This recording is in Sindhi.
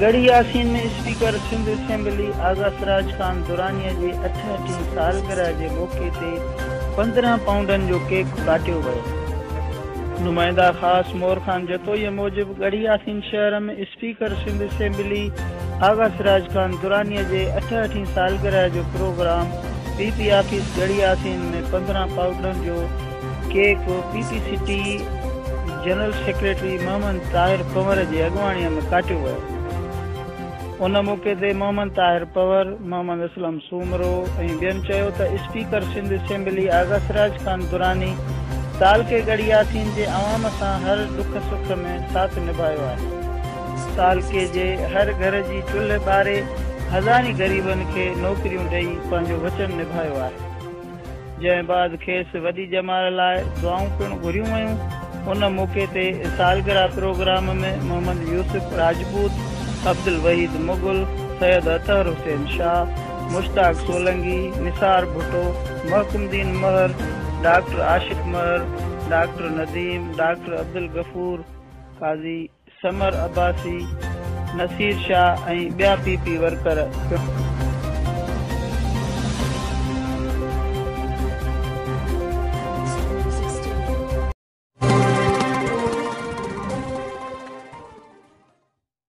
ڳڙهي ياسين ۾ اسپيڪر سنڌ اسيمبلي آغا سراج خان درانيء جي اٺهٺين سالگرهه جي موقعي تي 15 پائونڊن جو ڪيڪ ڪاٽيو ويو. نمائنده خاص مور خان جتوئيء موجب ڳڙهي ياسين شهر ۾ اسپيڪر سنڌ اسيمبلي آغا سراج خان درانيء جي اٺهٺين سالگرهه جو programme P P office Garhi Yasin ۾ 15 پائونڊن جو cake P P city general secretary Muhammad Tahir Panhwar جي اڳواڻيء ۾ ڪاٽيو ويو. ان موقعي تي محمد طاهر پنهور، محمد اسلم سومرو ۽ ٻين چيو ته اسپيڪر سنڌ اسيمبلي آغا سراج خان دراني تعلقي ڳڙهي ياسين جي عوام سان هر ڏک سک ۾ ساٿ نڀايو آهي. تعلقي جي هر گهر جي چلهه ٻاري هزارين غريبن کي نوڪريون ڏئي پنهنجو وچن نڀايو آهي. جنهن بعد کيس وڏي ڄمار لاء دعائون پڻ گهريون ويون. ان موقعي تي سالگرهه پروگرام ۾ محمد يوسف راجپوت، عبدالوحيد مغل، سيد اطهر حسين شاهه، مشتاق سولنگي، نثار ڀٽو، محڪم الدين مهر، ڊاڪٽر عاشق مهر، ڊاڪٽر نديم، ڊاڪٽر عبدالغفور قاضي، ثمر عباسي، نصير شاهه ۽ ٻيا پي پي ورڪر پڻ.